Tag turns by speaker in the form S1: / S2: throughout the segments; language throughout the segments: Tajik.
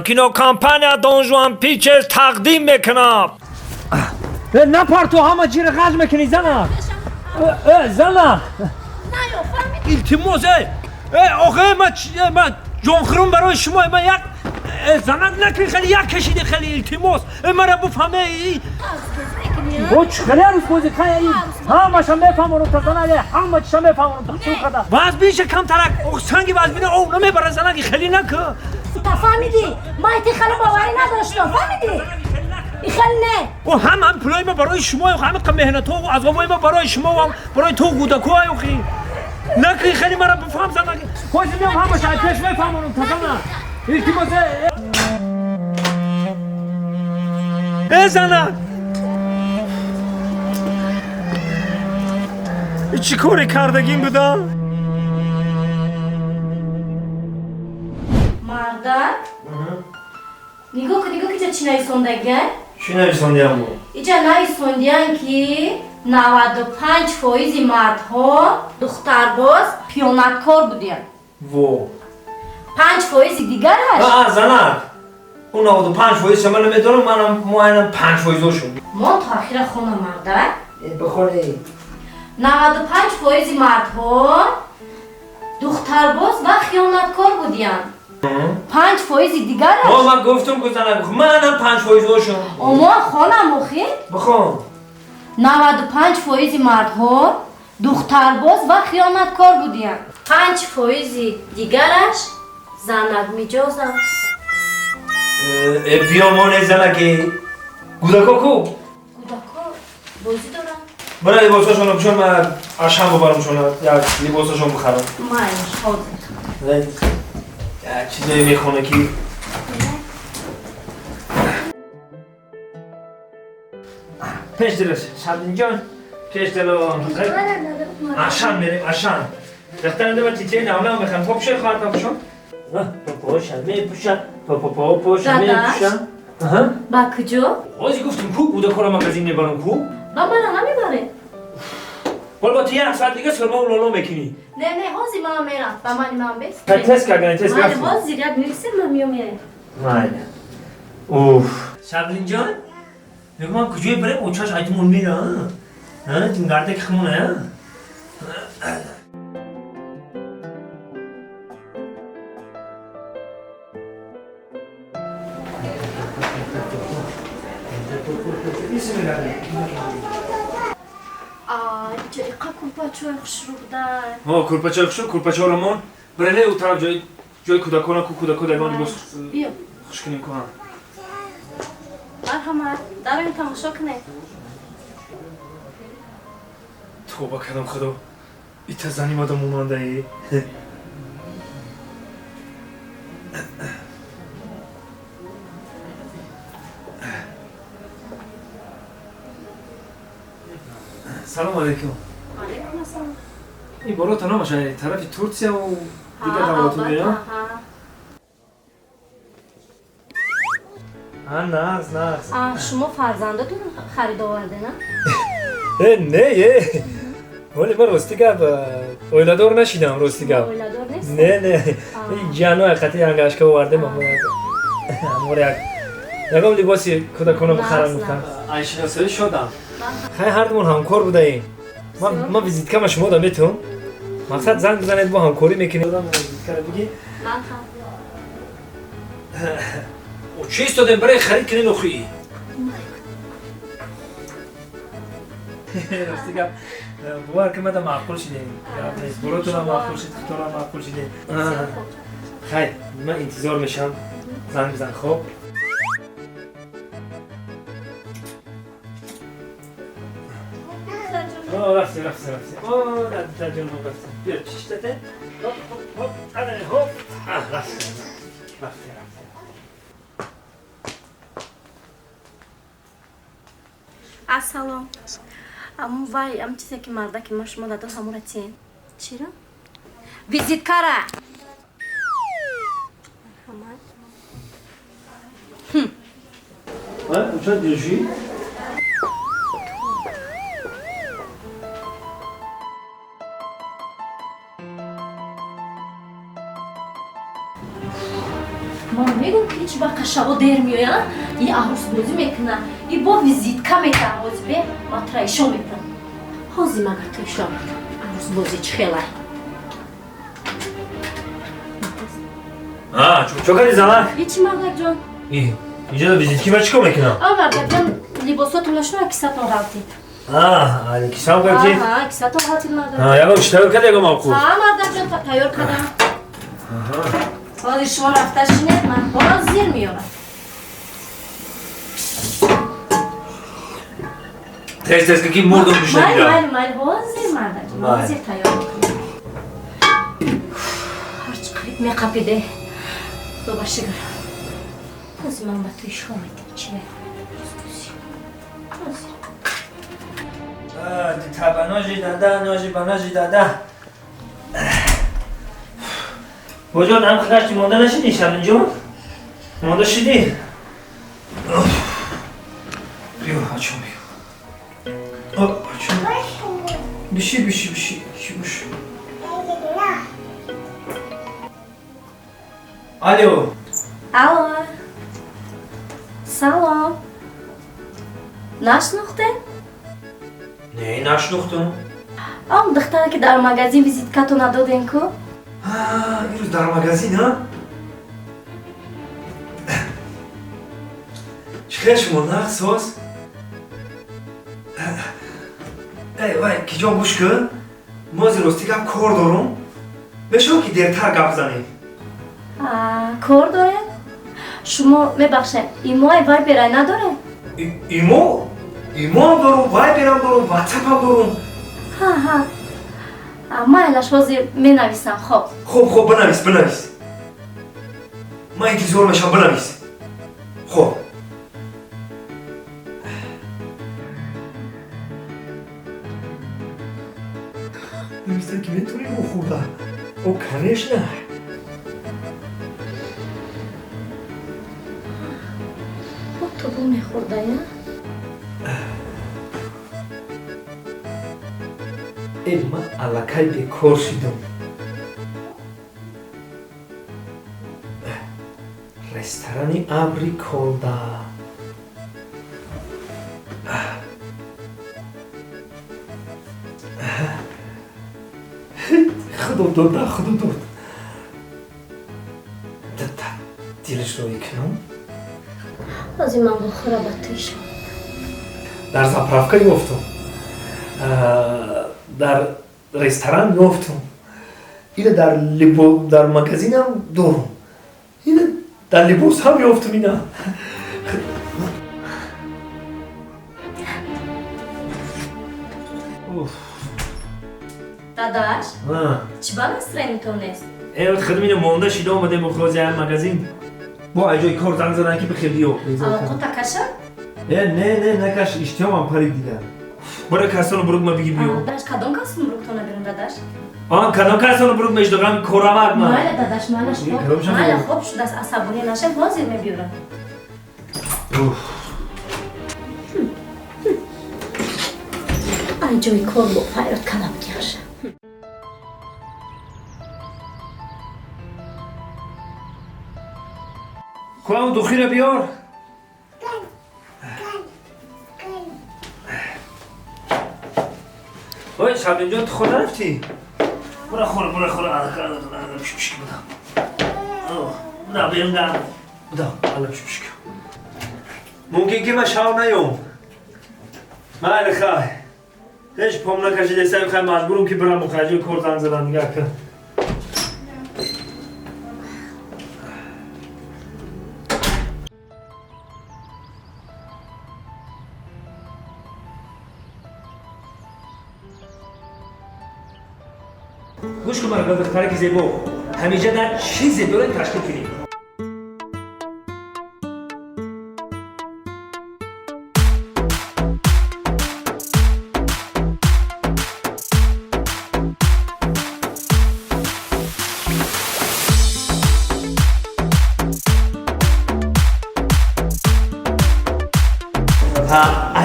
S1: Кинокомпания Дон Жуан Пикчерз тақдим мекунад. Напар, ту ҳама чиро ғаж мекунӣ, зана. Зана, илтимос, охе, ман ҷонхӯрум барои шумо, ман як занак накунӣ, хеле як кашиди, хеле илтимос, мара буфаҳме. Хеле арӯсбозӣ, ҳамаша мефаҳмонам та, зана, ҳама чиша мефаҳмонам та. Вазбиша камтарак, санги вазбина ов намебара, занаки, хеле накун.
S2: Та фаҳмидӣ, ман ти хеле боварӣ надоштам, фаҳмидӣ? И хел не.
S1: О, ҳам пулои ма барои шумо, ҳама меҳнатҳо, азобои ма барои шумо, барои ту кӯдакҳо. Охи, накунӣ, хеле мара бифаҳм, занаки. Ҳозир меом, ҳамаша пеш мефаҳмонам та, зана, илтимос. Зана, чӣ коре кардагим буда?
S2: Мардак, нигоҳ кун, нигоҳ, ки чӣ нависондагиан.
S1: Чӣ нависондиам бу?
S2: Иҷа нависондиан, ки 95% мардҳо духтарбоз, хиёнаткор будиян.
S1: Во!
S2: 5% дигараш.
S1: Занак, ӯ 95% ман намедонам, манам муайянам 5%-ошум.
S2: Мо то ахира хона, мардак.
S1: Бихоне.
S2: 95% мардҳо духтарбоз ва хиёнаткор будиянд, 5% дигараш.
S1: Ман гуфтам ку, занак, манам 5%-ошум.
S2: Омо хонам, охи.
S1: Бихон.
S2: 95% мардҳо духтарбоз ва хиёнаткор будиянд, 5% дигараш занакмиҷоз аст.
S1: Биёмоне, занаки, кӯдако ку?
S2: Кӯдако бозӣ доранд.
S1: Бара, либосашонро пӯшон, ман ашам бубарамшона, як либосашон бихарам.
S2: Майлаш, ҳозир.
S1: Як чизое мехона ки пеш дилаш, Шабдинҷон, пеш дило. Ашан мерем, ашан. Духтарам, деба титяи навнав мехарам. Попушай, хоҳартам, пушон. Папоша мепуша, папопоша мепуша.
S2: Ба куҷо?
S1: Ҳозир гуфтем ку, кӯдакоро магазин мебарам ку.
S2: Ба мана намебаред?
S1: Ҳол ба ту як соат дига сурмаву лоло мекунӣ.
S2: Не, не, ҳозир ман мерам, ба мани ман бес.
S1: Тест кардани, тест.
S2: Майли, ҳозир як мирсем, ман миём, меоям.
S1: Майли. Уф, Шаблинҷон, мегӯям, куҷое барем? Очаш айтимон мера ҷингардаки химона.
S2: Иқа курпачои хушрӯ буда.
S1: Ҳо, курпачои хушрӯ, курпачоро мон барене ӯ тараф, ҷои кӯдакона ку, кӯдако дагон либос
S2: Биё.
S1: хуш кунем ку.
S2: Марҳамат, дароем, тамошо кунед.
S1: Тоба кардам, худо, ита зани мада монандаи. Салому алайкум.
S2: Алайкум ассалом.
S1: Ин борота номаш тарафи Турсияву дигар давлатҳо меояд? Нағз, нағз.
S2: Шумо фарзандотон харид овардена?
S1: Э, не, е, вале ман, рости гап, оиладор нашидам, рости гап.
S2: Оиладор нест?
S1: Не, не, ҷану ҳақиқати ангашка овардем, амор як ягон либоси кӯдакона бихарам гуфтам. Айшиносоӣ шодам. Хай, ҳардумон ҳамкор будаем. Ман визиткама шумо да метавон, мақсад, занг бизанед, бо ҳамкорӣ мекунем. Визиткара бигӣ. Чӣ истодем? Барои харид кунем, охи. Рости гап, бовар ки, мада маъқул шидем, боротонам маъқул шид, худтонам маъқул шидем. Хай, ман интизор мешавам, занг бизан, хоб. Рафтем, рафтем, рафтем, дадаҷон, рафтем. Биё, чиштате, хоп, хоп, хоп, хоп, рафтем, рафтем, рафтем.
S2: Ассалом. Аму вай, ам чизе ки мардаки ма шумо дадон, ҳамура тиен. Чиро? Визиткара. Марҳамат.
S1: Ча держи?
S2: Ман мегӯм, ки ҳеҷ вақт Шаво дер меоян, и арӯсбозӣ мекунад, и бо визитка метаҳ. Ҳози бе ма тура ишон метам. Ҳози ман ту ишон метам, арӯсбозӣ чӣ хелай.
S1: Чо кардӣ, занак?
S2: Ҳечи, мардакҷон.
S1: Инҷо визитки ма чӣ кор мекунам?
S2: А, мардакҷон, либосотон шумо, кисатон ғалтид.
S1: Кисам ғалтид?
S2: Кисатон ғалтид, мардак.
S1: Ягон чӣ тайёр кард, ягон мавқуф?
S2: Мардакҷон, тайёр кардам. Ҳозир шумо рафта шинед, ман ҳозир меорам.
S1: Тез, тез, ки мурдум гушнагира.
S2: Майли, майли, ҳозир, мардакҷон, ҳозир тайёр мекунам. Ҳарчи қариб меқапиде, худо ба шукр. Ҳозир ман ба ту ишон метам, чи ҳозир.
S1: Табаножи дада, ножи баножи дада. Боҷон, ҳам хашти монда нашидӣ, Шаминҷон? Монда шидӣ? Биё, ачон, биё. Ачон. Биши, биши, биши, биши, бош. Алло.
S2: Алло. Салом. Нашнохтем?
S1: Не, нашнохтам.
S2: Он духтаре ки дар магазин визиткато надодем ку?
S1: Ирӯз дар магазин, а? Чӣ хел шумо, нағз, соз? Эй, вай, киҷон, гӯш кун. Мо зи рости гап кор дорум. Мешавад ки дертар гап занем?
S2: Кор дорем? Шумо, мебахшед, имои вайберай надорем?
S1: Имо? Имоам дорум, вайберам дорум, ватсапам дорум.
S2: Ҳа, ҳа. Майлаш, ҳозир менависам, хоб.
S1: Хоб, хоб, бинавис, бинавис. Ман интизор мешавам, бинавис. Хоб. Навистан ки метавонем хӯрда. О, конечно.
S2: Ту бу мехӯрдая?
S1: Э, ман аллакай бекор шидам. Ресторани Абри Колда. Худо дода, худо дод. Дилашро икунам.
S2: Ҳозир ман бухӯра ба ту ишон.
S1: Дар заправка ёфтум. Дар ресторан ёфтум. Ина дар либо дар магазинам дорум. Ина дар либосам ёфтум ина.
S2: Дадаш, чӣ ба настроениятон нест?
S1: Э, худам ина монда шида омадем охози ҳам магазин. Бо айҷои кор занг задан ки бихел биё.
S2: Алоқота каша?
S1: Э, не, не, накаш, иштиҳомам парид дигар. Бара касону бурук ма биги биё.
S2: Дадаш, кадом касону буруктона берун, дадаш?
S1: Он кадом касону бурук мешдоғам корамак ма.
S2: Майла, дадаш, майла, хоб. Майла, хоб шудааст, асабонӣ нашав, ҳозир мебиёрам. Ай ҷои кор бо файрод калаб гиёша.
S1: Куам духира биёр. Ой, Шабинҷон, ту хона рафтӣ? Бура хӯра, бура хӯра, алака, алака, алака, пиш пишки будам. Буда, берун гарм. Буда, ала пиш пишки. Мумкин ки ман шав наём. Майли, хай. Ҳеҷ пом накашидесам, хай маҷбурум ки бирам мухаҷир кор занг задан дигар ка. Гӯш кун, мара духтаре ки зебо. Ҳамеша дар чизе дорем ташкил кунем.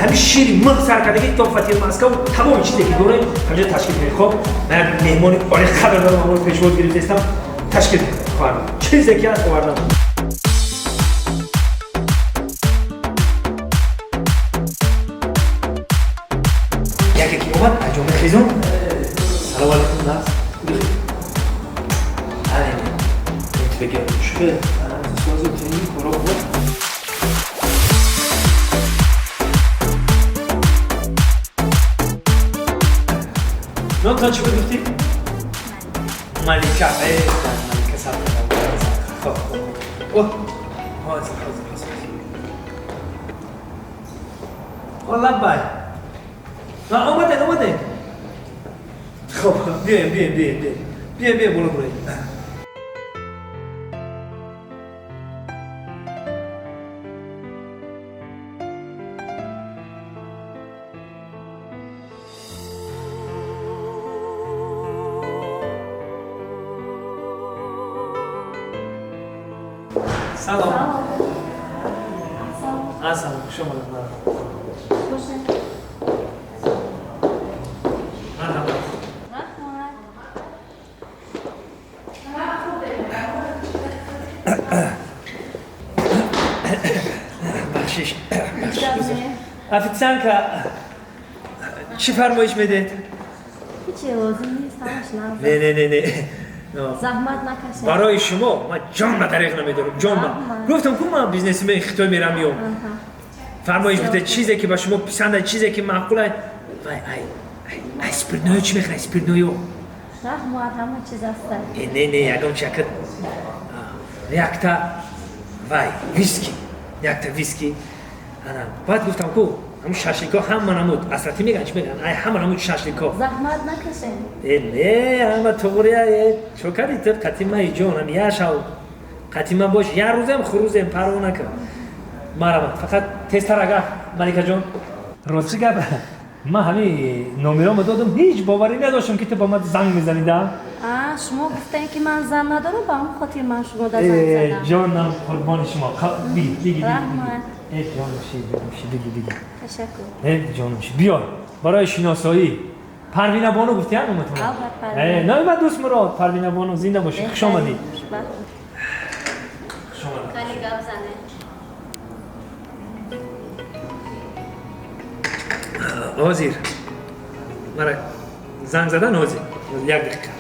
S1: ҳамин шири миғ сар кардаги то фатир Москав тамоми чизе ки дорем ҳамҷо ташкил кунем. Хоб, ман меҳмони оли хабар дорам, ҳамро пешвоз гирифтаистам, ташкил хоҳам. Чизе ки ҳаст овардам. омад аҷоми хезон. Салом алейкум, нас. Бегем. Номтон чӣ буд гуфтӣ? Малика. Малика, сабр кунам. Хоб, хоб. О, ҳозир, ҳозир, ҳозир. О, лаббай. На, омадед, омадед. Хоб, биёем, биёем, биёем, биёем. Биёем, биёем, боло буред. Салом. Салом, хуш омадед. Марҳабо.
S2: Раҳмат.
S1: Бахшиш. Официантка, чӣ фармоиш медед?
S2: Ҳичи лозим нест, ҳамаш нағз.
S1: Не, не, не, не.
S2: Заҳмат накашед.
S1: Барои шумо ман ҷон ба дариқ намедорам, ҷон ба. Гуфтам ку ман бизнесмен, Хитой мерам миём. Фармоиш бидед, чизе ки ба шумо писанда, чизе ки маъқул ай. Вай, ай, ай, спиртное чӣ мехӯред, спиртное?
S2: Раҳмат, ҳама чиз аст.
S1: Не, не, ягон чака якта вай, виски, якта виски. Ана, баъд гуфтам ку ҳамун шашлико ҳама намуд, асрати меган, чӣ меган? Ай, ҳама намуд шашлико.
S2: Заҳмат накашед.
S1: Э, не, ҳама туғрия, э, чо кардӣ ту? Қатима ҷонам, я шав. Қатима бош, я рӯзем, хурӯзем, парво накун. Марҳамат, фақат тезтар агар, Малика ҷон. Рости гап, ман ҳамин номеромо додам, ҳеҷ боварӣ надоштам, ки ту ба ман занг мезанӣ, да?
S2: А, шумо гуфтем, ки ман зан надорам, ба ҳамон хотир ман шумо да занг задам.
S1: Ҷонам, қурбони шумо. Биги, биги, биги.
S2: Раҳмат.
S1: Э, ҷонам ши, ҷонам ши, биги, биги.
S2: Ташаккур.
S1: Э, ҷонам ши, биё. Барои шиносоӣ. Парвина бону гуфтӣ, ҳа, номатон?
S2: Албатта, Парвина.
S1: Э, номи ман Дӯст Мурод, Парвина бону, зинда бошӣ. Хуш омадӣ.
S2: Хушбахт.
S1: Хуш омадӣ.
S2: Кали гап зане.
S1: Ҳозир. Мара занг задан ҳозир. Як дақиқа.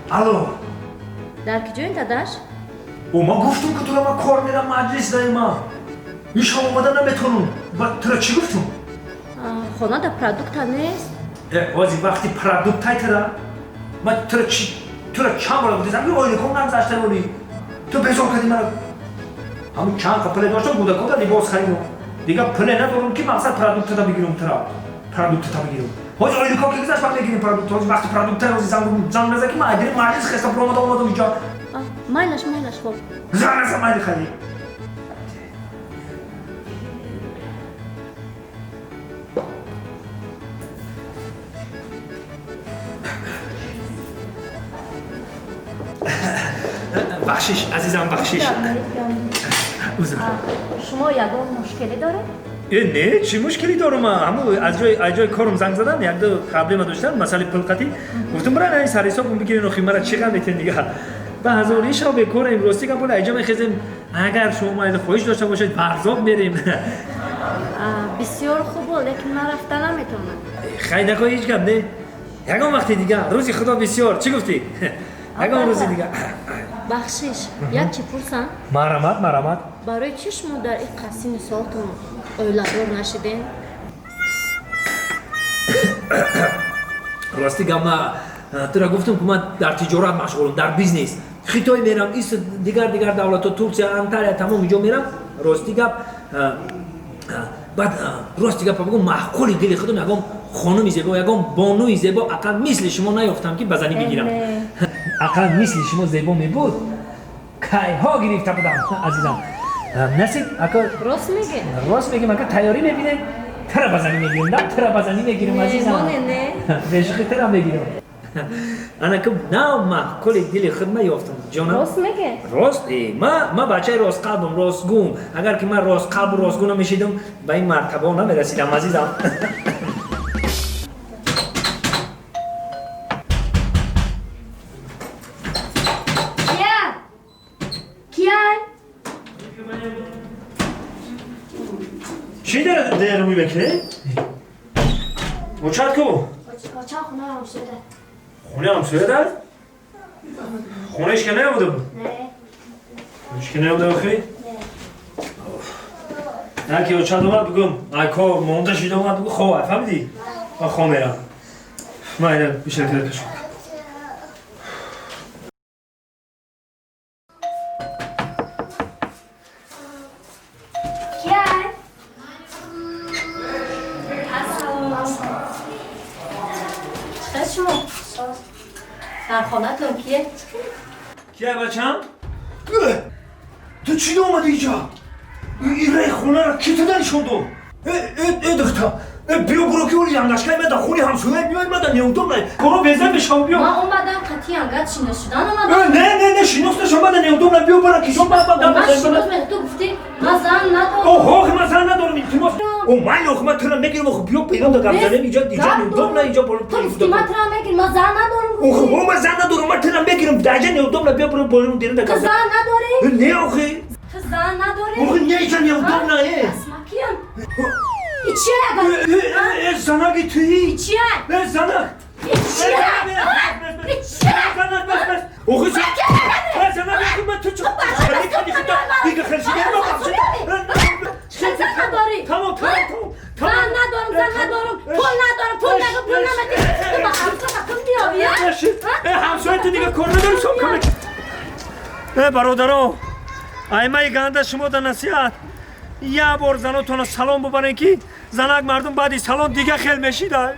S1: Алло.
S2: Дар куҷои дадаш?
S1: О, ман гуфтам, ки тура ман кор мерам, маҷлис даима. Ишам омада наметонам. Ба тура чӣ гуфтам?
S2: Хона да продукта нест.
S1: Э, ҳозир вақти продукт ай тура. Ман тура чӣ, тура чанд бора гуфтам, ки ойликом нагузашта боли. Ту безор кардӣ мара. Ҳамун чанд қа пуле доштам, кӯдаконда либос харидам. Дигар пуле надорам, ки мақсад продуктата бигирам тура. Продуктата бигирам. Ҳозир ойлико ки гузашт, ман мегирем продукт. Ҳозир вақти продукта, ҳозир занг наза, ки ман айдири маҷлис хеста буромада омадам инҷо.
S2: Майлаш, майлаш, хоб.
S1: Занг наза, майли хади. Бахшиш, азизам, бахшиш. Узр.
S2: Шумо ягон мушкилӣ доред?
S1: Э, не, чӣ мушкилӣ дорам ман? Ҳамун аз ҷои корум занг задан, як ду проблема доштам, масъалаи пулқатӣ. Гуфтам, бира, ин сарҳисобам бигирен, охи мара чӣ ғам метен дигар. Ба ҳазори шав бекорем, рости гап, бола айҷо мехезем. Агар шумо майли хоҳиш дошта бошед, варзоб мерем.
S2: Бисёр хуб, лекин ман рафта наметавонам.
S1: Хай, нахоҳ, ҳеҷ гап не. Ягон вақти дигар, рӯзи Худо бисёр. Чӣ гуфтӣ? Ягон рӯзи дигар.
S2: Бахшиш, як чӣ пурсам?
S1: Марҳамат, марҳамат.
S2: Барои чӣ шумо дар ин қасими солтон оиладор нашидем?
S1: Рости гап, ман тура гуфтам, ки ман дар тиҷорат машғулам, дар бизнес. Хитой мерам, ис дигар дигар давлатҳо, Турсия, Анталия, тамом инҷо мерам. Рости гап, баъд рости гап бигӯм, маъқули дили худам ягон хонуми зебо, ягон бонуи зебо ақал мисли шумо наёфтам, ки ба занӣ бигирам. Ақал мисли шумо зебо мебуд, кайҳо гирифта будам, азизам. Насиб, ака.
S2: Рост мегӣ?
S1: Рост мегим, ака, тайёрӣ мебинем, тара ба занӣ мегирем, да, тара ба занӣ мегирем, азизам.
S2: Не, не.
S1: Бешухи тара мегирем. Ана ки нав маъқули дили худ ма ёфтам, ҷонам.
S2: Рост мегӣ?
S1: Рост, э, ма бачаи ростқалбам, ростгӯм. Агар ки ман ростқалбу ростгӯ намешидам, ба ин мартабао намерасидам, азизам.
S2: Кия? Кия?
S1: Чӣ дара дер мебекне? Очат ку?
S3: Оча хона ҳамсояда.
S1: Хонаи ҳамсояда? Хонаиш ки наомада буд?
S3: Не.
S1: Хонаиш ки наомада охи?
S3: Не.
S1: На ки очат омад бугум, ай кор монда шида омад бугу хоб, фаҳмидӣ? Ман хоб мерам. Ман ина бишар кида пешон.
S3: Кияй?
S2: Чӣ шумо? Дар хонатон кие?
S1: Кияй бачам? Ту чӣ омадӣ инҷа? Ираи хонаро ки ту нишон дод? Э духта, биё буро ки оли янгашкай ма дар хони ҳамсоя биёй ма дар неудобно. Коро беза мешавам биё.
S2: Ман омадам қати янгат шинос шудан омадам.
S1: Не, не, не, шинос нашам, ма дар неудобно биё бара ки ҷон ба ба
S2: Ман шинос ту гуфтӣ ман зан надорам.
S1: Оҳо, ман зан надорам, илтимос. О, майли, охи ман тура мегирам, охи биё берун да гап занем, инҷа инҷа неудобно, инҷа боло.
S2: Ту гуфтӣ ман тура мегирам, ман зан надорам.
S1: Охи, о, ман зан надорам, ман тура мегирам, дар инҷа неудобно, биё буро боло берун да
S2: Ту
S1: гап
S2: зан надорӣ?
S1: Не, охи.
S2: Ту зан надорӣ?
S1: Охи, не, инҷа неудобно, э.
S2: Асмакиям. Ичия агар.
S1: Э, занаги туи.
S2: Ичия.
S1: Э, занак.
S2: Ичия. Ичия.
S1: Занак, бас, бас. Охи, э, занак, охи, ман ту чӣ? Дига хелшига ма бахшид.
S2: Зан надорӣ.
S1: Тамом, тамом, тамом.
S2: Зан надорам, зан надорам. Пул надорам, пул надорам, пул намедиҳӣ. Ту ба ҳамсоя кум биёвӣ, а?
S1: Э, ҳамсоя ту дига кор надорӣ, сом камак. Э, бародаро, аймаи ганда шумо да насиҳат. Я бор занотона салом бубарен ки занак мардум баъди салом дига хел мешида.